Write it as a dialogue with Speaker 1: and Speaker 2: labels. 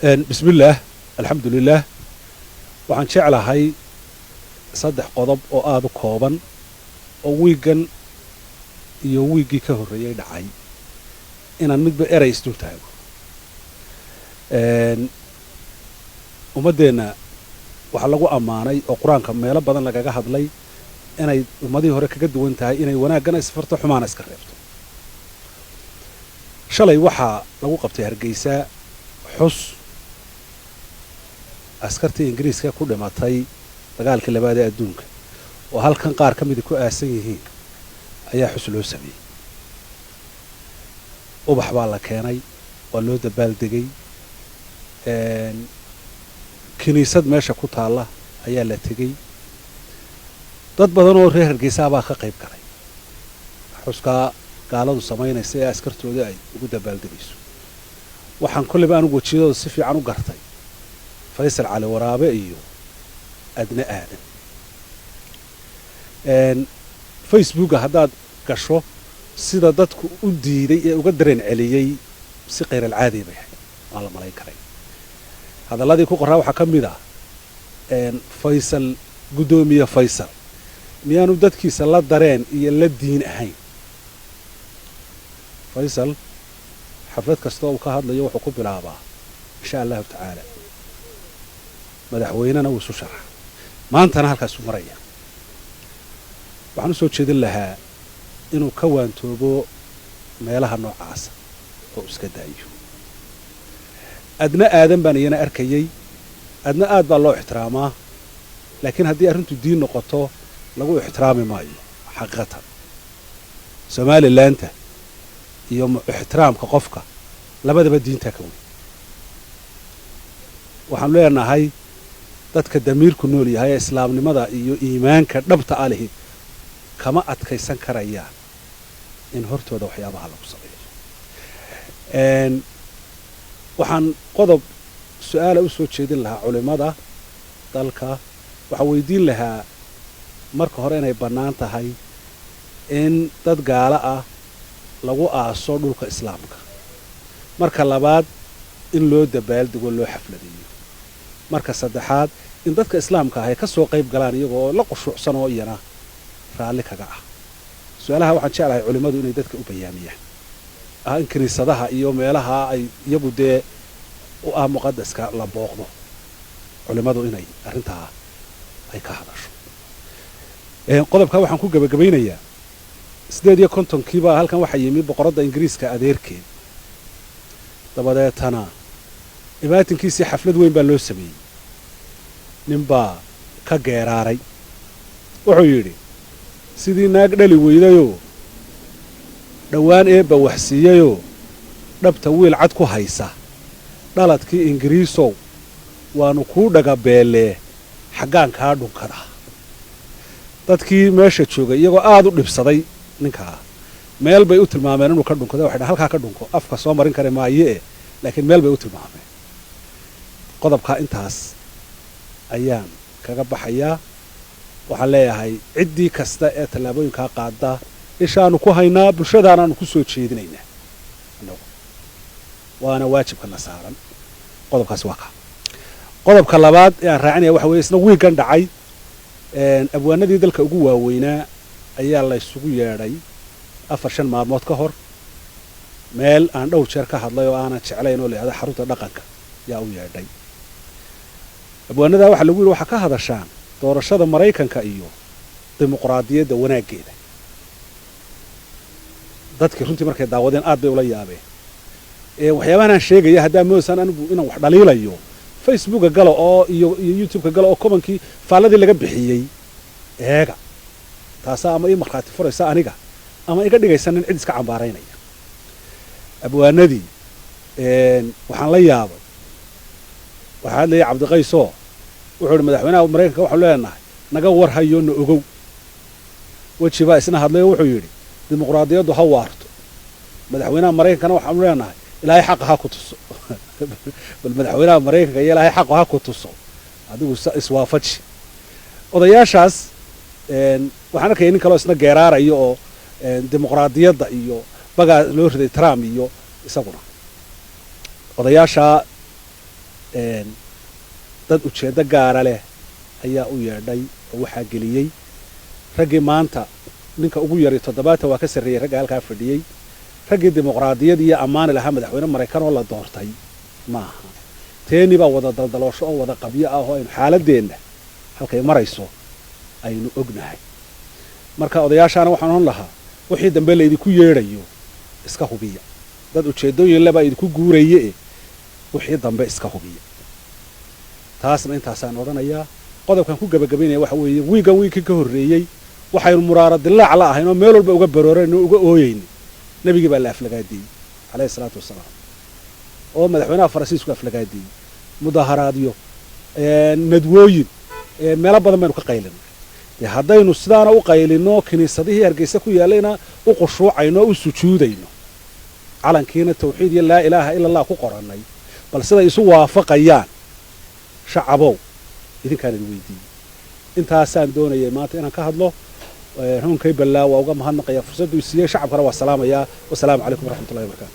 Speaker 1: Bismillaah, alxamdulilaah. Waxaan jeclahay saddex qodob oo aada u kooban oo wiiggan iyo wiiggii ka horreeyey dhacay inaan midba erey isdul taago. Ummaddeenna waxaa lagu ammaanay oo Qur-aanka meelo badan lagaga hadlay inay ummadihii hore kaga duwan tahay inay wanaaggana isfarto, xumaana iska reebto. Shalay waxaa lagu qabtay Hargeysa xus askartii Ingiriiska ku dhimatay dagaalkii labaad ee adduunka, oo halkan qaar ka midi ku aasan yihiin ayaa xus loo sameeyey. Ubax baa la keenay, waa loo dabaaldegay. Kiniisad meesha ku taalla ayaa la tegey. Dad badan oo reer Hargeysa baa ka qayb galay xuskaa gaaladu samaynaysa ee askartooda ay ugu dabaaldegayso. Waxaan kolleyba anigu wejiyadooda si fiican u gartay Faysal Cali Waraabe iyo Adne Aadan. Facebooka haddaad gasho, sida dadku u diiday ee uga dareen celiyey si khayral caadi bay ahayd, waan la malayn karay. Hadalladii ku qorraa waxaa ka mid ah: "Faysal, guddoomiye Faysal, miyaanu dadkiisa la dareen iyo la diin ahayn?" Faysal xaflad kasta uu ka hadlayo wuxuu ku bilaabaa "insha Allahu tacaala", madaxweynena wuu isu sharaxa, maantana halkaasuu maraya. Waxaan u soo jeedin lahaa inuu ka waantoobo meelaha noocaasa oo iska daayo. Adna Aadan baan iyana arkayey. Adna aad baa loo ixtiraamaa, laakiin haddii arrintu diin noqoto lagu ixtiraami maayo. Xaqiiqatan, Somalilaanta iyo ixtiraamka qofka labadaba diintaa ka weyn. Waxaanu leenahay dadka damiirku nool yahay ee islaamnimada iyo iimaanka dhabta a lihi kama adkaysan karayaan in hortooda waxyaabaha lagu sameeyo. Waxaan qodob su-aala u soo jeedin lahaa culimmada dalka. Waxaan weydiin lahaa marka hore inay bannaan tahay in dad gaalo ah lagu aaso dhulka islaamka, marka labaad in loo dabaaldego, loo xafladeeyo, marka saddexaad in dadka islaamka ah ay ka soo qayb galaan iyagoo la qushuucsan oo iyana raalli kaga ah. Su-aalaha waxaan jeclahay culimmadu inay dadka u bayaamiyaan ah in kiniisadaha iyo meelaha ay iyagu dee u ah muqadaska la booqdo, culimmadu inay arrintaa ay ka hadasho. Qodobka waxaan ku gebagabaynayaa: 58-kiibaa halkan waxaa yimi boqoradda Ingiriiska adeerkeed. Dabadeetana imaatinkiisii xaflad weyn baa loo sameeyey. Ninbaa ka geeraaray, wuxuu yidhi: "Sidii naag dhali weydayoo dhowaan eebba wax siiyeyoo dhabta wiil cad ku haysa, dhaladkii Ingiriisow waannu kuu dhagabeellee, xaggaan kaa dhunkada." Dadkii meesha joogay iyagoo aada u dhibsaday ninkaa, meel bay u tilmaameen inuu ka dhunkado. Waxay dhahan: "Halkaa ka dhunko, afka soo marin kara maaye." E laakiin meel bay u tilmaameen. Qodobkaa intaas ayaan kaga baxayaa. Waxaan leeyahay ciddii kasta ee tallaabooyinkaa qaada ishaanu ku haynaa, bulshadaanaanu ku soo jeedinaynaa annagu, waana waajibkana saaran. Qodobkaasi waa kaa. Qodobka labaad ee aan raacinaya waxa weye isna wiiggan dhacay: abwaanadii dalka ugu waaweynaa ayaa la ysugu yeedhay 4-5 maalmood ka hor meel aan dhowr jeer ka hadlay oo aanan jeclayn oo la yidhahdo xarunta dhaqanka yaa u yeedhay abwaanadaa. Waxaa lagu yidhi: "Waxaa ka hadashaan doorashada Maraykanka iyo dimuqraadiyadda wanaaggeeda." Dadkii runtii markay daawadeen aad bay ula yaabeen waxyaabahan aan sheegaya. Haddaa moosaan anigu inaan wax dhaliilayo, Facebooka gala oo iyo YouTube-ka gala oo commentkii, faalladii laga bixiyey eega. Taasaa ama ii markhaati furaysa aniga ama iga dhigaysa nin cid iska cambaaraynaya. Abwaanadii waxaan la yaabay, waxaa hadlayay Cabdiqaysoo wuxuu ihi: "Madaxweynaha Maraykanka waxaanu leenahay naga war hayo, na ogow." Weji baa isna hadlay oo wuxuu yidhi: "Dimuqraadiyaddu ha waarto, madaxweynaha Maraykankana waxaanu leenahay Ilaahay xaqa ha ku tuso." Bal madaxweynaha Maraykanka iyo Ilaahay xaqa ha ku tuso, adigu iswaafaji. Odayaashaas waxaan arkaya nin kaloo isna geeraaraya oo dimuqraadiyadda iyo bagaa loo riday Trump iyo isaguna odayaashaa. Dad ujeeddo gaara leh ayaa u yeedhay oo waxaa geliyey raggii maanta ninka ugu yaray 70 waa ka sarreeyey ragga halkaa fadhiyey. Raggii dimuqraadiyad iyo ammaani lahaa madaxweyne Maraykan oo la doortay maaha. Teeni baa wada daldaloosho oo wada qabyo ah oo aynu xaaladeenna halkay marayso aynu ognahay. Marka odayaashaana waxaan odhan lahaa, wixii dambe laydinku yeedhayo iska hubiya. Dad ujeeddooyin lebaa idinku guuraye, wixii dambe iska hubiya. Taasna intaasaan odhanayaa. Qodobkan ku gebagabaynaya waxa weeye, wiigan wiigkii ka horreeyey waxaynu muraaro dilaac la ahayn oo meel walba uga baroorayno, uga ooyeyna, nebigii baa la aflagaadiyey, calayhi salaatu wasalaam, oo madaxweynaha Faransiisku aflagaadiyey. Mudaharaadyo, nadwooyin, meelo badan baynu ka qaylinay. Dee haddaynu sidaana u qaylino, kiniisadihii Hargeysa ku yaallayna u qushuucayno o u sujuudayno, calankiina tawxiid iyo laa ilaaha ila Allah ku qorannay, bal siday isu waafaqayaan, shacabow, idinkaan idin weydiiyey. Intaasaan doonayay maanta inaan ka hadlo. Ruunkay ballaa waa uga mahadnaqaya fursaddu siiyey. Shacabkana waa salaamayaa. Wasalaamu calaykum waraxmatullahi wabarakatu.